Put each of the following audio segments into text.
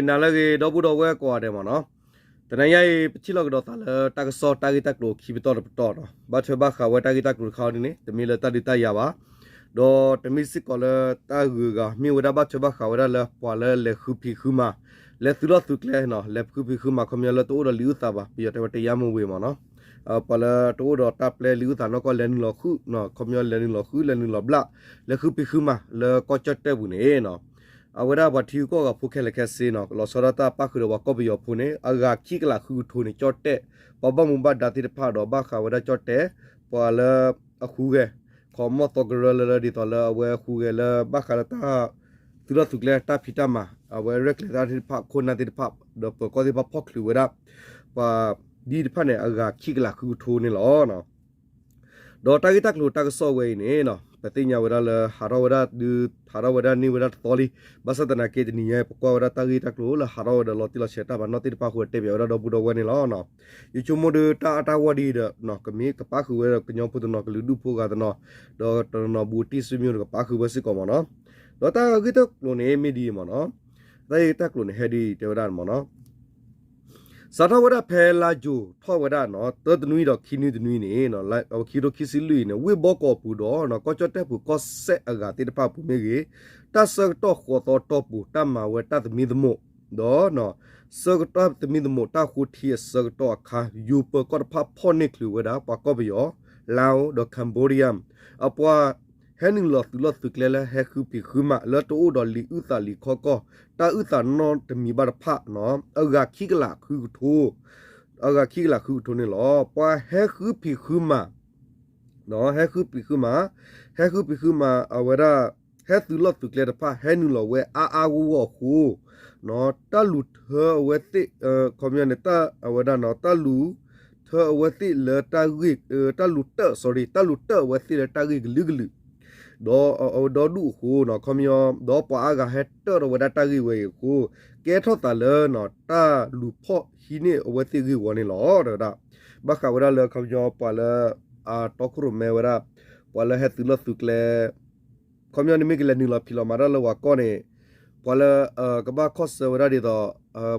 နၤလၢအဂ့ၤ ဒီပုၢ်ဒီဝဲၢ်ကိးဂၤဒဲးမ့ၢ်နီၤ, တနံၤညါအံၤ ပထံၣ်လိာ်ကဒီးသးလၢတၢ်ကစီၣ်တၢ်ဂ့ၢ်တၢ်ကျိၤခံပတီၢ်တပတီၢ်နီၤ, ဘၣ်ထွဲဘၣ်ဃးဝဲတၢ်ဂ့ၢ်တၢ်ကျိၤတခါအံၤန့ၣ် တမ့ၢ်လၢတၢ်ဒုးတၢ်ယၤဘၣ်, ဒီးတမ့ၢ်စ့ၢ်ကီးလၢတၢ်ဂုၤအဂၤ မ့ၢ်ဝဲဒၣ်ဘၣ်ထွဲဘၣ်ဃးဝဲဒၣ်လၢပှၤလၢလဲၤဃုဖံးဃုမၤ, လဲၤသုးလီၢ်သုးကျဲနီၤ, လဲၤဃုဖံးဃုမၤ ခီပညီလၢတအိၣ်ဒီးလံာ်အုၣ်သးဘၣ်, ပယီၤတဲဝဲတရားမဝင်မ့ၢ်နီၤ, ပှၤလၢတအိၣ်ဒီးတၢ်ပျဲလံာ်အုၣ်သးနီၢ်ကီၢ် လဲၤနုာ်လီၤဃု, ခီပညီလဲၤနုာ်လီၤဃု လဲၤနုာ်လီၤဘျၣ်, လဲၤဃုဖံးဃုမၤ လၢကီၢ်ကၠီၣ်တဲၣ်ပူၤန့ၣ်နီၤ, အဝဲဒၣ်ပှၤထံဂုၤကီၢ်ဂၤဖိခဲလၢာ်ခဲဆ့နီၤ လီၤဆီဒၣ်တၢ်ပၣ်ဃုာ်ဒီးပှၤကီၢ်ပယီၤဖိန့ၣ် အဂၤခံကလးဃုကထိန့ၣ် ကၠီၣ်တဲၣ် ပှၤဘၣ်မူဘၣ်ဒါသ့ၣ်တဖၣ်ဒီးဘၣ်ဃးဝဲဒၣ်ကၠီၣ်တဲၣ် ပှၤလၢအဃုဂဲၤ ခီမီၢ်သီကရၢလၢလၢဒ်သိးလၢအဝဲဃုဂဲၤလၢဘၣ်ဃးလၢတၢ်သုးလီၢ်သုးကျဲတၢ်ဖံးတၢ်မၤ အဝဲရဲၣ်ကျဲၤတၢ်သ့ၣ်တဖၣ် ခိၣ်နၢ်သ့ၣ်တဖၣ် ဒီးပၢၤကီၢ်သ့ၣ်တဖၣ်ဖီၣ်ချုးဝဲဒၣ် ပှၤဒ်တဖၣ်န့ၣ် အဂၤခံကလးဃုကထိန့ၣ်လီၤ. ဒီးတၢ်ဂ့ၢ်တၢ်ကျိၤတၢ်ကစီၣ်ဝဲအံၤန့ၣ် ပသ့ၣ်ညါဝဲဒၣ်လၢ ဟးထီၣ်ဝဲဒၣ်ဒုး ဟးထီၣ်ဝဲဒၣ်န့ၢ်ဝဲဒၣ်တသီလံ, ဘၣ်ဆၣ်သနာ်က့တနံၤညါအံၤ ပကွၢ်ဝဲဒၣ်တၢ်ဂ့ၢ်တၢ်ကျိၤလၢဟးထီၣ်ဝဲဒီးလီၤတံၢ်လီၤဆဲးတၢ်မၤနီၣ်သ့ၣ်တဖၣ်အဃိ တဲပၠးဝဲဒၣ်ဒီပုၢ်ဒီဝဲၢ်န့ၣ်လီၤ. ယဆိကမိၣ်ဒီးတၢ်အါတၢ်ဂီၢ်ဒ်အံၤဒီး ကမ့ၢ်ကပၣ်ဃုာ်ဝဲဒီးကညီဖိတနီၤ ကလုာ်ဒူၣ်ဖိဂၤတနီၤ ဒီးတနီၤဘူးတံၢ်စုမ့ၢ်ဒီးကပၣ်ဃုာ်ဝဲစ့ၢ်ကီးမ့ၢ်နီၤ, ဒီးတၢ်ဂ့ၢ်တၢ်ကျိၤန့ၣ်မ့ၢ်ဒ်အံၤမ့ၢ်နီၤ, တၢ်ဂ့ၢ်တၢ်ကျိၤန့ၣ်ဟဲဒ်အံၤတဲဝဲဒၣ်မ့ၢ်နီၤ စးထီၣ်ဝဲဒၣ်ဖဲလါယူၤထီၣ်ဝဲဒၣ်နီၤ သၢတနွံဒီးခံနွံတနွံန့ၣ် ခံကထိခံဆံလွံၢ်အံၤန့ၣ် ဝ့ၢ်ဘီကီၢ်ပူၤဒီး ကီၢ်ကၠီၣ်တဲၣ်ပူၤကီၢ်စဲၣ်အဂၤသ့ၣ်တဖၣ်အပူၤမ့ၢ်ဂ့ၤ, တၢ်ဆၢကတီၢ်ဃိးသီတီၢ်ပူၤ တၢ်မၤဝဲတၢ်သမံသမိး ဒီး ဆၢကတီၢ်သမံသမိးတၢ်ဃိထံအဆၢကတီၢ်အခါ ယိၤပၢၤကီၢ်တဖၣ်ဖီၣ်န့ၢ်ချုးဝဲဒၣ် ပှၤကီၢ်ပယီၤ Lao ဒီး Cambodia အပှၤဟဲနုာ်လီၤသုးလီၢ်သုးကျဲလၢဟဲဃုဖံးဃုမၤ လၢတအိၣ်ဒီးလံာ်အုၣ်သးလံာ်ခီကီၢ် တၢ်အုၣ်သးနီတမံၤဘၣ်တဖၣ် အဂၤခံကလးဃုကထိ အဂၤခံကလးဃုကထိန့ၣ်လီၤ. ပှၤဟဲဃုဖံးဃုမၤ ဟဲဃုဖံးဃုမၤ ဟဲဃုဖံးဃုမၤ အဝဲဒၣ် ဟဲသုးလီၢ်သုးကျဲတဖၣ် ဟဲနုာ်လီၤဝဲအါအါဂီၢ်ဂီၢ်အဃိ တၢ်လူၤထၢအဝဲသ့ၣ် ခီပညီန့ၣ် အဝဲဒၣ် တၢ်လူၤထၢအဝဲသ့ၣ်လၢတၢ်ဂ့ၢ် တၢ်လူၤတၢၢ် sorry တၢ်လူၤတၢၢ်အဝဲသ့ၣ်လၢတၢ်ဂ့ၢ်ကလုာ်ကလုာ် ဒီးအဝဲဒီဒူၣ်အဃိ ခီပညီ ဒီးပှၤအါဂၤဟဲတၢၢ်ထီၣ်ဝဲဒၣ်တၢ်ဂ့ၢ်ဝဲအံၤအဃိ ကဲထီၣ်သးလၢ တၢ်လူၤဖီၣ်ဟံးန့ၢ်အဝဲသ့ၣ်ဂ့ၢ်ဝီန့ၣ်လီၤ တဲဝဲဒၣ်. ဘၣ်ဃးဝဲဒၣ်လၢခီပညီပှၤလၢ အတီခိၣ်ရိၣ်မဲဝဲဒၣ် ပှၤလၢဟဲသုးလီၢ်သုးကျဲ ခီပညီန့ၣ်မ့ၢ်ကလဲၤနုာ်လီၤဖံးလီၤမၤတၢ်လၢပှၤကီၢ်န့ၣ် ပှၤလၢ ကဘၣ်ခီၣ်ဆၢဝဲဒၣ်ဒ်သိး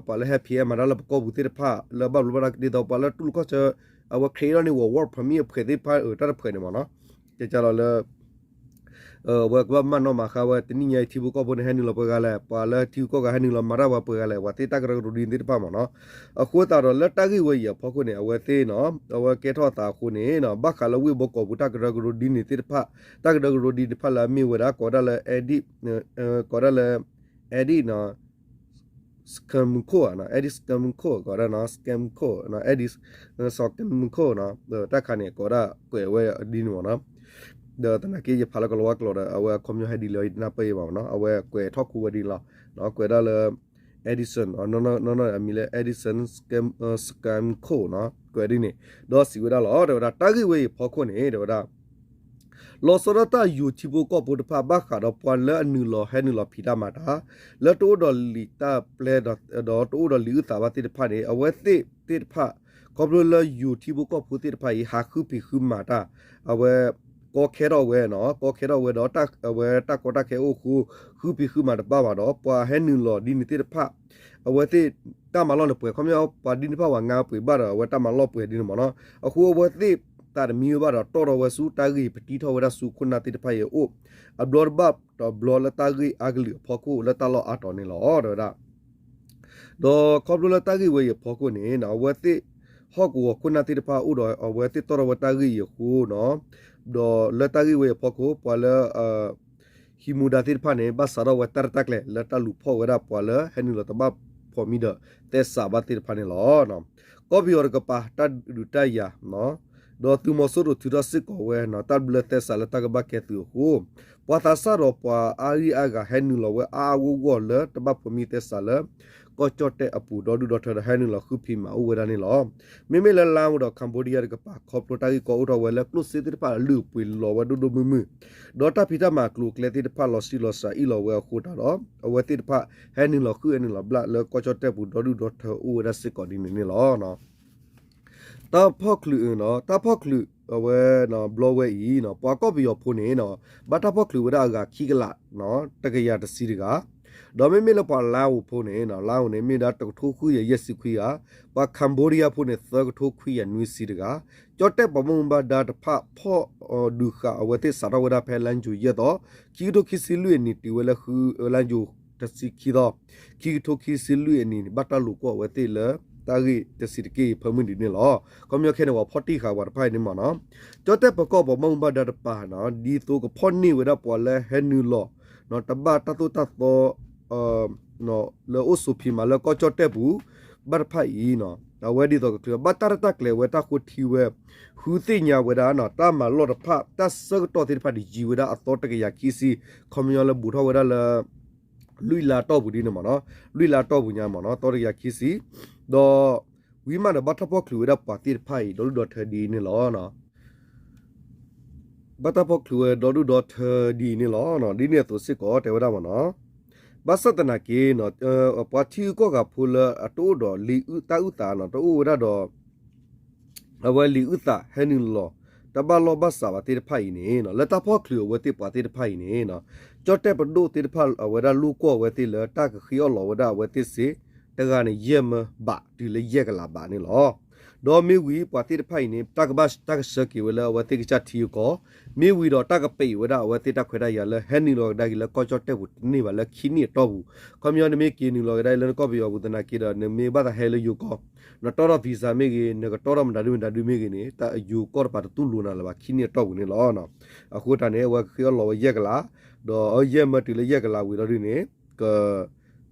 ပှၤလၢဟဲဖံးဟဲမၤတၢ်လၢပကီၢ်ပူၤသ့ၣ်တဖၣ် လၢဘၣ်ဘျီဘၣ်ဒါဒ်သိး ပှၤလၢတူၢ်လိာ်ခီၣ်ဆၢ အဝဲ create ထီၣ်န့ၢ်ဝဲ work permit အဖှဲးသ့ၣ်တဖၣ် တၢ်တဖှဲးန့ၣ်မ့ၢ်နီၤ ကကလီၤလၢ အဝဲကဘၣ်မၤနီၣ်မၤဃါဝဲ တနံၣ်ညါအံၤ ထံဖိကီၢ်ဖိန့ၣ် ဟဲနုာ်လီၤပှဲၤဂၤလဲၣ်, ပှၤလၢထံဂုၤကီၢ်ဂၤဟဲနုာ်လီၤမၤတၢ်ပှဲၤဂၤလဲၣ်, ပှၤသ့ၣ်တၢ်ကရၢကရိဒ်န့ၣ်သ့ၣ်တဖၣ်မ့ၢ်နီၤ. အဃိသတးဒီးလၢတၢ်ဂ့ၢ်ဝဲအံၤအဖီခိၣ်န့ၣ် အဝဲသ့ၣ်နီၤ အဝဲကဲထီၣ်အသးအဃိန့ၣ် ဘၣ်ဃးလၢဝ့ၢ်ဘီကီၢ်ပူၤတၢ်ကရၢကရိဒ်န့ၣ်သ့ၣ်တဖၣ်, တၢ်ကရၢကရိဒ်တဖၣ်လၢအမ့ၢ်ဝဲဒၣ် ကိးဒၣ်လၢ edit ကိးဒၣ်လၢ edit နီၤ scam code နီၤ edit scam code ကိးဒၣ်နီၤ scam code နီၤ edit scam code နီၤ တၢ်ခါန့ၣ် ကိးဒၣ်ကွဲးဝဲဒ်န့ၣ်မ့ၢ်နီၤ. ဒီးသနာ်က့ ယဖးလၢကလီၤဝါကျိာ်ဒီး အဝဲအခီပညီဟဲဒ်လဲၣ် ယတနၢ်ပၢၢ်ဘၣ်မ့ၢ်နီၤ. အဝဲကွဲးထီၣ်ခူဝဲဒ်န့ၣ်လီၤ. ကွဲးဒၣ်လၢ Edison နီၤ အမံၤလၢ Edison scam code နီၤ ကွဲးဒ်န့ၣ် ဒီးစံးဝဲဒၣ်လီၤ တဲဝဲဒၣ် တၢ်ဂ့ၢ်ဝဲအံၤဖီခိၣ်န့ၣ် တဲဝဲဒၣ် လီၤဆီဒၣ်တၢ်ယိၤထံဖိကီၢ်ဖိတဖၣ် ဘၣ်ဃးဒီးပှၤလၢအနုာ်လီၤဟဲနုာ်လီၤဖံးတၢ်မၤတၢ် လၢတအိၣ်ဒီးလံာ်တၢ်ပျဲ ဒီးတအိၣ်ဒီးလံာ်အုၣ်သးဘၣ်သ့ၣ်တဖၣ်န့ၣ် အဝဲသ့ၣ်သ့ၣ်တဖၣ် ခီဖျိလၢယိၤထံဖိကီၢ်ဖိသ့ၣ်တဖၣ်အံၤ ဟးဃုဖံးဃုမၤတၢ် အဝဲ ကီခဲထီၣ်ဝဲနီၤ ကီခဲထီၣ်ဝဲဒီး အဝဲတၢ်ကီတၢ်ခဲအိၣ်အဃိ ဃုဖံးဃုမၤတဘၣ်ဘၣ်ဒီး ပှၤဟဲနုာ်လီၤဒ်န့ၣ်သ့ၣ်တဖၣ် အဝဲသ့ၣ်တၢ်မၤလီၢ်န့ၣ်ပှဲၤ ခီပညီ ပှၤဒ်န့ၣ်တဖၣ်ပှၤငါပှ့ၤဘၣ်ဒီး အဝဲတၢ်မၤလီၢ်ပှဲၤဒ်န့ၣ်မ့ၢ်နီၤ. အဃိအဝဲသ့ၣ်သးတမံဝဲဘၣ်ဒီး တီၣ်ထီၣ်ဝဲဆူတၢ်ဂ့ၢ် ပတံထီၣ်ဝဲဒၣ်ဆူခိၣ်နၢ်သ့ၣ်တဖၣ်အံၤအအိၣ် အဘျီတဘၣ်ဒီးဘျီလၢတၢ်ဂ့ၢ်အါကလုာ်အဖီခိၣ် လၢတၢ်လီၢ်အါတီၤန့ၣ်လီၤ တဲဝဲဒၣ်. ဒီးခီဖျိလၢတၢ်ဂ့ၢ်ဝဲအံၤအဖီခိၣ်န့ၣ် အဝဲသ့ၣ်ဟီၣ်ကဝီၤခိၣ်နၢ်သ့ၣ်တဖၣ်အိၣ်ဒီး အဝဲသ့ၣ်တီၣ်ထီၣ်ဝဲတၢ်ဂ့ၢ်အံၤအဃိနီၤ ဒီးလၢတၢ်ဂ့ၢ်ဝဲအံၤအဖီခိၣ် ပှၤလၢ ဟံးမူဒါသ့ၣ်တဖၣ်န့ၣ် ဘၣ်စးထီၣ်ဝဲတၢ်ရဲၣ်တၢ်ကျဲၤ လၢတၢ်လူၤဖီၣ်ဝဲဒၣ်ပှၤလၢဟဲနုာ်လီၤတဘၣ်ဖိးမံဒီးသဲစးဘၣ်သ့ၣ်တဖၣ်န့ၣ်လီၤ. ကီၢ်ပယီၤတကပၤ တၢ်ဒုးတၢ်ယၤ ဒီးသုးမီၤစိရိၤထုးထီၣ်စ့ၢ်ကီးဝဲ တၢ်ဘျၢသဲစးလၢတၢ်ကဘၣ်ကဲသုးအဃိ ပှၤသးစၢ်ဒီးပှၤအါဂံၢ်အါဂၤဟဲနုာ်လီၤဝဲအါအါဂီၢ်ဂီၢ်လၢတဘၣ်ဖိးမံသဲစးလၢ ကီၢ်ကၠီၣ်တဲၣ်အပူၤ ဒီဒူၣ်ဒီထၢဒီးဟဲနုာ်လီၤဃုဖံးမၤအိၣ်ဝဲဒၣ်န့ၣ်လီၤ. မ့မ့ၢ်လၢ Laos ဒီး Cambodia တကပၤ ခီဖျိတၢ်ဂ့ၢ်ကီအိၣ်ထီၣ်ဝဲလၢကျိၣ်စ့သ့ၣ်တဖၣ်လုၢ်ပှ့ၤလီၤဝဲဒိၣ်ဒိၣ်မုၢ်မုၢ် ဒီးတၢ်ဖံးတၢ်မၤကျိၤကျဲသ့ၣ်တဖၣ်လီၤဆံးလီၤစှၤအ့ၣ်လီၤဝဲအဃိသတးဒီး အဝဲသ့ၣ်တဖၣ်ဟဲနုာ်လီၤဃုဟဲနုာ်လီၤဘျၣ်လၢကီၢ်ကၠီၣ်တဲၣ်ပူၤ ဒီဒူၣ်ဒီထၢအိၣ်ဝဲဒၣ်စ့ၢ်ကီးဒ်န့ၣ်န့ၣ်လီၤ. တၢ်ဖီၣ်ချုး တၢ်ဖီၣ်ချုးအဝဲ ဘျီဝဲအံၤ ပှၤကီၢ်ပယီၤဖိန့ၣ် ဘၣ်တၢ်ဖီၣ်ချုးဝဲဒၣ်အဂၤခံကလး တကယၤတဆံတဂၤ ဒီးမ့မ့ၢ်လၢပှၤလါအိၣ်ဖိန့ၣ် လါအိၣ်န့ၣ် မ့ၢ်ဒၣ်တကထိဃုကယၤယဲၢ်ဆံခွံဂၤ, ပှၤ Cambodia ဖိန့ၣ် သၢကထိခွံကယၤနွံဆံတဂၤ, ကၠီၣ်တဲၣ်ပှၤဘၣ်မူဘၣ်ဒါတဖၣ်ဖီၣ်ဒုးဃာ်အဝဲသ့ၣ်စးထီၣ်ဝဲဒၣ်ဖဲလါယူၤယဲၢ်သီ, ခံကထိခံဆံလွံၢ်အနံၣ်တုၤဝဲလၢဃု လါယူၤတဆံခံသီ, ခံကထိခံဆံလွံၢ်အနံၣ်န့ၣ် ဘၣ်တၢ်လိာ်ကွီၢ်အဝဲသ့ၣ်လၢ တၢ်ဂ့ၢ်တဆံးတက့ၢ်အံၤ ဖၢမုၢ်နံၤန့ၣ်လီၤ. ခီပညီခဲန့ၣ် ပှၤဖီၣ်တံၢ်ဃာ်ပှၤတဖၣ်အံၤန့ၣ်မ့ၢ်နီၤ, ကၠီၣ်တဲၣ်ပၢၤကီၢ်ပှၤဘၣ်မူဘၣ်ဒါတပၤနီၤ ဒ်သိးကဖီၣ်န့ၢ်ဝဲဒၣ်ပှၤလၢဟဲနုာ်လီၤ တဘၣ်တၢ်သိၣ်တၢ်သီ လၢအိၣ်ဆိးဖံးမၤလၢကီၢ်ကၠီၣ်တဲၣ်ပူၤ ဘၣ်တဖၣ်အံၤနီၤ အဝဲဒ်သိးကချုးဘၣ်တၢ်ရဲၣ်တၢ်ကျဲၤဝဲတၢ်ဃိထံဝဲ ဃုသ့ၣ်ညါဝဲဒၣ်နီၤ တၢ်မၤလီၢ်တဖၣ် တၢ်ဆၢကတီၢ်သ့ၣ်တဖၣ်န့ၣ် ယံာ်ဝဲဒၣ်အသီတကယၤခံဆံ, ခီပညီလၢဘူးထီၣ်ဝဲဒၣ်လၢ လွံၢ်လါတီၢ်ပူၤဒ်န့ၣ်မ့ၢ်နီၤ, လွံၢ်လါတီၢ်ပူၤညါမ့ၢ်နီၤ သီတကယၤခံဆံ, ဒီး ဝံၤမးဒီးဘၣ်တၢ်ဖီၣ်ချုးဝဲဒၣ်ပှၤသ့ၣ်တဖၣ်အံၤ ဒီဒူၣ်ဒီထၢဒ်အံၤန့ၣ်လီၤ. ဘၣ်တၢ်ဖီၣ်ချုးဝဲဒီဒူၣ်ဒီထၢဒ်အံၤန့ၣ်လီၤ. ဒ်န့ၣ်အသိးစ့ၢ်ကီးတဲဝဲဒၣ်မ့ၢ်နီၤ, ဘၣ်ဆၣ်သနာ်က့ ပှၤထံဂုၤကီၢ်ဂၤဖိလၢအတအိၣ်ဒီးလံာ်တၢ်အုၣ်သးနီၤ တအိၣ်ဝဲဒၣ်ဒီး အဝဲလံာ်အုၣ်သးဟဲနုာ်လီၤ တၢ်ဘၣ်လီၢ်ဘၣ်စးဘၣ်သ့ၣ်တဖၣ်အံၤန့ၣ် လၢတၢ်ဖီၣ်ချုးအဝဲသ့ၣ်ပှၤသ့ၣ်တဖၣ်အံၤန့ၣ် ကၠီၣ်တဲၣ်ပဒိၣ်သ့ၣ်တဖၣ်အဝဲဒၣ်လိာ်ကွီၢ်အဝဲသ့ၣ်လၢတၢ်ကဃ့အီၣ်လီၤဝဲဒၣ်အဝဲသ့ၣ်စ့ တဂၤန့ၣ် ယဲၢ်မၢဘးတုၤလၢယဲၢ်ကလးဘးန့ၣ်လီၤ. ဒီးမ့ၢ်ဝံၤပှၤသ့ၣ်တဖၣ်အံၤန့ၣ် တၢ်ကဘၣ်တၢ်ကဆှၢက့ၤဝဲလၢအဝဲသ့ၣ်ကစၢ်ထံအကီၢ်, မ့ၢ်ဝံၤဒီးတၢ်ကပံးဝဲဒၣ်အဝဲသ့ၣ်တၢ်ခွဲးတၢ်ယာ်လၢ ဟဲနုာ်လီၤကဒါက့ၤလၢကီၢ်ကၠီၣ်တဲၣ်ပူၤတန့ၢ်ဘၣ်လၢခံနံၣ်အတီၢ်ပူၤ, ခီပညီနမ့ၢ်က့ၤနုာ်လီၤကဒါလၢနကီၢ်ပယီၤပူၤသနာ်က့ဒီး နမ့ၢ်ဘၣ်သးဟဲလၢယိၤကီၢ် နတီထီၣ် visa မ့ၢ်ဂ့ၤ နကတီထီၣ်မတၤဒုမတၤဒုမ့ၢ်ဂ့ၤန့ၣ် တၢ်ယိၤကီၢ်တပၤတတူၢ်လိာ်နၤလၢၤဘၣ်ခံနံၣ်အတီၢ်ပူၤန့ၣ်လီၤ. အဃိတၢ်န့ၣ် အဝဲကဃ့အီၣ်လီၤဝဲယဲၢ်ကလး, ဒီးယဲၢ်မၢတုၤလၢယဲၢ်ကလးဝံၤလီၤဒုန့ၣ် က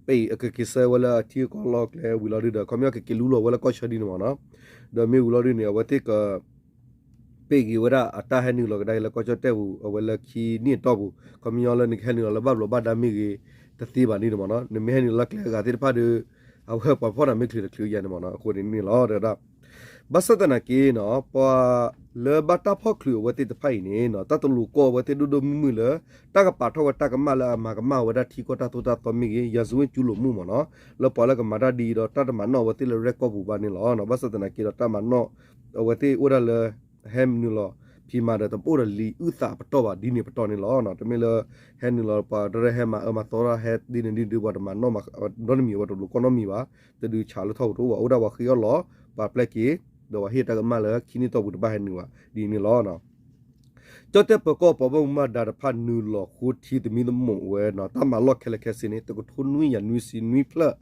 ပ့ၢ်အကက့ၤဆၢဝဲလၢအထံအကီၢ်လီၢ်ကျဲဝံၤလီၤဒုဒီး ခီပညီကက့ၤလူလီၤဝဲလၢကီၢ်ဆၢဒ်န့ၣ်မ့ၢ်နီၤ, ဒီးမ့ၢ်ဝံၤလီၤဒုန့ၣ် အဝဲသ့ၣ်က ပ့ၢ်က့ၤဝဲဒၣ်အတၢ်ဟဲနုာ်လီၤကဒါက့ၤလၢကီၢ်ကၠီၣ်တဲၣ်ပူၤ အဝဲလၢခံနံၣ်အတီၢ်ပူၤ, ခီပညီလၢနကဟဲနုာ်လီၤလၢဘၣ်ဘျီးဘၣ်ဒါမ့ၢ်ဂ့ၤ တသ့ဘၣ်န့ၣ်မ့ၢ်နီၤ, နမ့ၢ်ဟဲနုာ်လီၤလၢကျဲအဂၤသ့ၣ်တဖၣ်ဒီး အဝဲပှၤဖီၣ်နၤမ့ၢ်ချုးတချုးယၤန့ၣ်မ့ၢ်နီၤ, အဃိန့ၣ်န့ၣ်လီၤ. ဒီး ဘၣ်ဆၣ်သနာ်က့နီၤ ပှၤလၢဘၣ်တၢ်ဖီၣ်ချုးအဝဲသ့ၣ်တဖၣ်အံၤန့ၣ်နီၤ တၢ်တလိၤကီၢ်အဝဲသ့ၣ်ဒိၣ်ဒိၣ်မုၢ်မုၢ်လၢ တၢ်ကပာ်ထီၣ်ဝဲတၢ်ကမၣ်လၢအမၤကမၣ်ဝဲဒၣ်ထံကီၢ်တၢ်သိၣ်တၢ်သီမ့ၢ်ဂ့ၤ ရာဇဝင်ကျူးလွန်မှုမ့ၢ်နီၤ, လၢပှၤလၢကမၤတၢ်ဒ်အံၤဒီး တၢ်တမၤနီၣ်အဝဲသ့ၣ်လၢရဲၣ်ကီၢ်ပူၤဘၣ်န့ၣ်လီၤ. ဘၣ်ဆၣ်သနာ်က့ဒီး တၢ်မၤနီၣ်အဝဲသ့ၣ်အိၣ်ဒၣ်လၢ ဟဲနုာ်လီၤဖံးမၤဒီး တအိၣ်ဒီးလံာ်အုၣ်သးပတီၢ်ဘၣ်ဒ်န့ၣ်ပတီၢ်န့ၣ်လီၤ. တမ့ၢ်လၢ ဟဲနုာ်လီၤပှၤတရၢဟဲမၤအၢမၤသီတၢ်ဟဲဒ်န့ၣ်ဒ်န့ၣ် ပှၤတမၤနီၣ်နီတမံၤ ပှၤတလိၤကီၢ်နီတမံၤဘၣ်, တဒုးဆးလၢထီၣ်ပူၤတအိၣ်ဘၣ်, အိၣ်ဒၣ်ပှၤဃ့အီၣ်လီၤ ပှၤပျဲက့ၤ ဒီးပှၤဟ့ၣ်တၢ်ကမၣ်လၢခံနံၣ်တီၢ်ပူၤတဘၣ်ဟဲနုာ်ဘၣ်ဒ်န့ၣ်လီၤ. ကၠီၣ်တဲၣ်ပၢၤကီၢ်ပှၤဘၣ်မူဘၣ်ဒါတဖၣ်နုာ်လီၤဃိထံသမံသမိးဝဲနီၤ တၢ်မၤလီၢ်ခဲလၢာ်ခဲဆ့န့ၣ် တကထိနွံကယၤနွံဆံနွံဖျၢၣ်,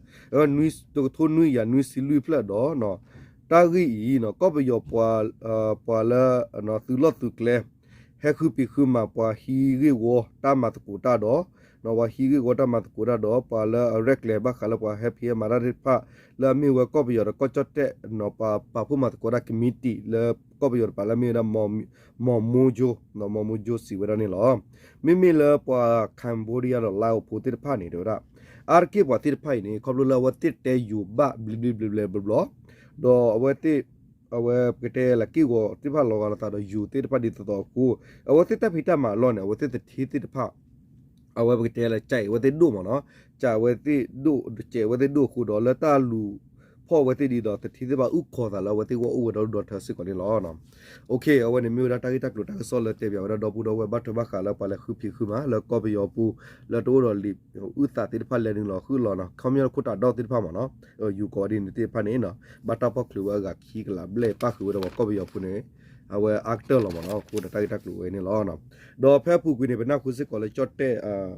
တကထိနွံကယၤနွံဆံလွံၢ်ဖျၢၣ်ဒီး တၢ်ဂ့ၢ်အံၤနီၤ ကီၢ်ပယီၤပှၤ ပှၤလၢ သုးလီၢ်သုးကျဲ ဟဲဃုဖံးဃုမၤပှၤဟံးဂ့ၢ်ဝီတၢ်မၤသကိးတၢ်ဒီး ပှၤဟံးဂ့ၢ်ဝီတၢ်မၤသကိးတၢ်ဒီး ပှၤလၢအရဲၣ်ကျဲၤဘၣ်ဃးလၢပှၤဟဲဖံးဟဲမၤတၢ်သ့ၣ်တဖၣ် လၢအမ့ၢ်ဝဲကီၢ်ပယီၤဒီးကီၢ်ကၠီၣ်တဲၣ်နီၤ ပှၤပာ်ဖှိၣ်မၤသကိးတၢ် committee လၢကီၢ်ပယီၤတပၤလၢအမ့ၢ်ဝဲဒၣ် မီၢ်မူကၠိ မီၢ်မူကၠိစံးဝဲဒၣ်န့ၣ်လီၤ. မ့မ့ၢ်လၢပှၤ Cambodia ဒီး Laos ဖိသ့ၣ်တဖၣ်န့ၣ် တဲဝဲဒၣ် အါတက့ၢ်ပှၤသ့ၣ်တဖၣ်အံၤန့ၣ် ခီဖျိလၢအဝဲသ့ၣ်တဲယိၤဘၣ်ဘျ့ဘျ့ဘျ့ဘျ့ဘျီဘျီ ဒီးအဝဲသ့ၣ် အဝဲပကတဲလၢက့ၢ်ဂီၤသ့ၣ်တဖၣ်လီၤဂာ်လိာ်သးဒီးယိၤသ့ၣ်တဖၣ်ဒ်သိးသိးအဃိ အဝဲသ့ၣ်တၢ်ဖံးတၢ်မၤအလီၢ်န့ၣ် အဝဲသ့ၣ်သထ့သ့ၣ်တဖၣ် အဝဲပကတဲလၢ ကၠးအံၤအဝဲသ့ၣ်ဒိၣ်မ့ၢ်နီၤ, ကၠးအဝဲသ့ၣ်ဒိၣ် ကၠးအဝဲသ့ၣ်ဒိၣ်အဃိဒီး လၢတၢ်လူၤဖီၣ်အဝဲသ့ၣ်ဒ်ဒီး သထ့သ့ၣ်တဖၣ်အုၣ်ကီၤသးလၢအဝဲသ့ၣ်ဂီၢ်အိၣ်ဝဲဒီဒူၣ်ဒီထၢစ့ၢ်ကီးန့ၣ်လီၤ. အဝဲန့ၣ်မ့ၢ်ဝဲဒၣ်တၢ်ဂ့ၢ်တၢ်ကျိၤတၢ်ကစီၣ်လၢတဲပၠးဝဲဒၣ်ဒီပုၢ်ဒီဝဲၢ်ဘၣ်ထွဲဘၣ်ဃးလၢပှၤလဲၤဃုဖံးဃုမၤလၢကီၢ်ပယီၤပူၤ လၢတအိၣ်ဒီးလံာ်အုၣ်သးသ့ၣ်တဖၣ်လဲၤနုာ်လီၤဃုာ်လီၤနီၤ, ခီပညီခိၣ်တၢ်ဒီသ့ၣ်တဖၣ်မ့ၢ်နီၤ, ယူၤကိးဝဲဒ်န့ၣ်သ့ၣ်တဖၣ်န့ၣ် ဘၣ်တၢ်ဖီၣ်ချုးဝဲအဂၤခံကလးဘျဲၣ်ပၣ်ဃုာ်ဝဲဒီးပှၤကီၢ်ပယီၤဖိန့ၣ် အဝဲအါကတၢၢ်လီၤမ့ၢ်နီၤ, အဃိဒီးတၢ်ဂ့ၢ်တၢ်ကျိၤဝဲန့ၣ်လီၤ. ဒီးဖဲအပူၤကွံာ်န့ၣ် ပနၢ်ဟူစ့ၢ်ကီးလၢကၠီၣ်တဲၣ်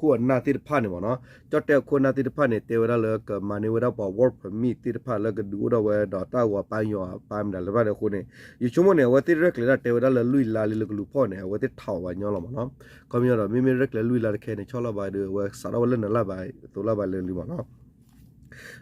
ခိၣ်အနၢ်သ့ၣ်တဖၣ်န့ၣ်မ့ၢ်နီၤ, ကၠီၣ်တဲၣ်အခိၣ်အနၢ်သ့ၣ်တဖၣ်န့ၣ် တဲဝဲဒၣ်လၢကမၤန့ၢ်ဝဲဒၣ်ပှၤ work permit သ့ၣ်တဖၣ်လၢကဒုးအိၣ်ထီၣ်ဝဲဒီးတၢ်ဂီၤပာ်ယီၤပာ်မတၤလၢၤဘၣ်ဒီးအဃိန့ၣ် ယဆိကမိၣ်န့ၣ် အဝဲသ့ၣ်ရဲၣ်ကျဲၤဒၣ်တဲဝဲဒၣ်လၢလွံၢ်လါလံလၢကလူၤဖီၣ်န့ၣ် အဝဲသ့ၣ်ထးအီၤဘၣ်ညီလီၤမ့ၢ်နီၤ, ခီပညီဒီး မ့မ့ၢ်ရဲၣ်ကျဲၤလွံၢ်လါတခဲန့ၣ် ဆီၣ်လီၤဘၣ်ဒီး အဝဲစးထီၣ်ဝဲလၢနလါဘၣ် သိးလါဘၣ်လၢလံမ့ၢ်နီၤ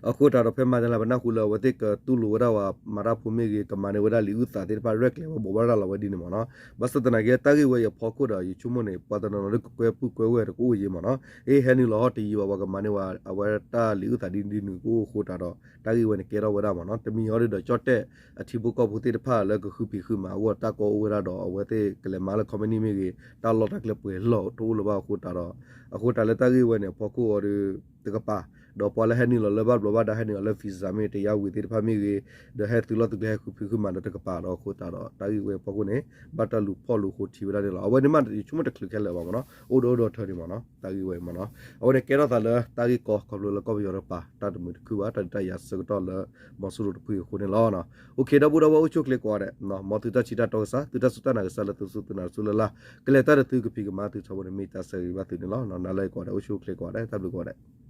အဃိတၢ်ဒီးဖဲမၤတလၢ်ပနၢ်ဟူလၢအဝဲသ့ၣ်ကတူၢ်လိာ်ဝဲဒၣ် မၤတၢ်ဖိမ့ၢ်ဂ့ၤ ကမၤန့ၢ်ဝဲဒၣ်လံာ်အုၣ်သးသ့ၣ်တဖၣ် ရဲၣ်ကျဲၤဝဲဘိးဘၣ်ရၤလီၤဝဲဒ်န့ၣ်မ့ၢ်နီၤ, ဘၣ်ဆၣ်သနာ်က့ တၢ်ဂ့ၢ်ဝဲအံၤအဖီခိၣ်ဒီး ယဆိကမိၣ်န့ၣ် ပှၤတနီၤနီၤလၢကကွဲပုၢ်ကွဲဝဲၢ်တကအိၣ်ယံၤမ့ၢ်နီၤ, အ့ ဟဲနုာ်လီၤဟီၣ်တယံၤဘၣ် ပှၤကမၤန့ၢ်ဝဲ အဝဲတၢ်လံာ်အုၣ်သးဒ်န့ၣ်ဒ်နုၤကအိၣ်အဃိတၢ်ဒီး တၢ်ဂ့ၢ်ဝဲန့ၣ်ကဲထီၣ်ဝဲဒၣ်မ့ၢ်နီၤ, တမံၤအီၤဒ်ဒီးကၠီၣ်တဲၣ်အထံဖိကီၢ်ဖိသ့ၣ်တဖၣ်လၢကဃုဖံးဃုမၤအဂီၢ်တၢ်ကီအိၣ်ဝဲဒၣ်ဒီး အဝဲသ့ၣ်ကလဲၤမၤလၢ company မ့ၢ်ဂ့ၤ တၢ်လီၢ်တၢ်ကျဲပှဲၤလီၢ်တအိၣ်လၢၤဘၣ်အဃိတၢ်ဒီး အဃိတၢ်လၢတၢ်ဂ့ၢ်ဝဲန့ၣ် အဖီခိၣ်အီၤဒီး တကပၤ ဒီးပှၤလၢဟဲနုာ်လီၤလၢဘၣ်ဘျီးဘၣ်ဒါ ဟဲနုာ်လီၤလၢ visa မ့ၢ် တရားဝင် သ့ၣ်တဖၣ်မ့ၢ်ဂ့ၤ, ဒီးဟဲသုးလီၢ်သုးကျဲ ဟဲဃုဖံးဃုမၤဒီးတကပၤဒီးအဃိသတးဒီး တၢ်ဂ့ၢ်ဝဲအဖီခိၣ်န့ၣ် ဘၣ်တၢ်လူၤဖီၣ်လူၤဃိထံဝဲဒၣ်န့ၣ်လီၤ. အဝဲန့ၣ်မး ယဆိကမိၣ်တချုးခဲလၢာ်ဘၣ်မ့ၢ်နီၤ, အိၣ်ဒီးအိၣ်ဒီးထၢန့ၣ်မ့ၢ်နီၤ, တၢ်ဂ့ၢ်ဝဲမ့ၢ်နီၤ. အဝဲန့ၣ်ကဲထီၣ်သးလၢတၢ်ဂ့ၢ်ကီ ခီဖျိလၢကီၢ်ပယီၤတကပၤ တၢ်တမုာ်တခုဘၣ် တၢ်ဒုးတၢ်ယၤဆၢကတီၢ်လၢ မီၤစိရိၤတဖုအံၤအဃိန့ၣ်လီၤ. Okay ဒီပုၢ်ဒီဝဲၢ်အိၣ်ဆူၣ်အိၣ်ချ့ကိးဂၤဒဲး, မ်သုတၢ်စံးတၢ်တီကစၢ် သုတၢ်စူၢ်တၢ်နာ်ကစၢ်လၢသုစူၢ်သုနာ်တစူၢ်လၢ်လၢ်, ကလဲၤတၢ်ဒီးသုကဖံးကမၤသုထီဘိန့ၣ် မ့ၢ်တၢ်ဆၢဂ့ၤဘၣ်သုန့ၣ်လီၤ. နၤလၢအံၤကိးဂၤဒဲး အိၣ်ဆူၣ်အိၣ်ချ့ကိးဂၤဒဲး တၢ်ဘျုးကိးဂၤဒဲး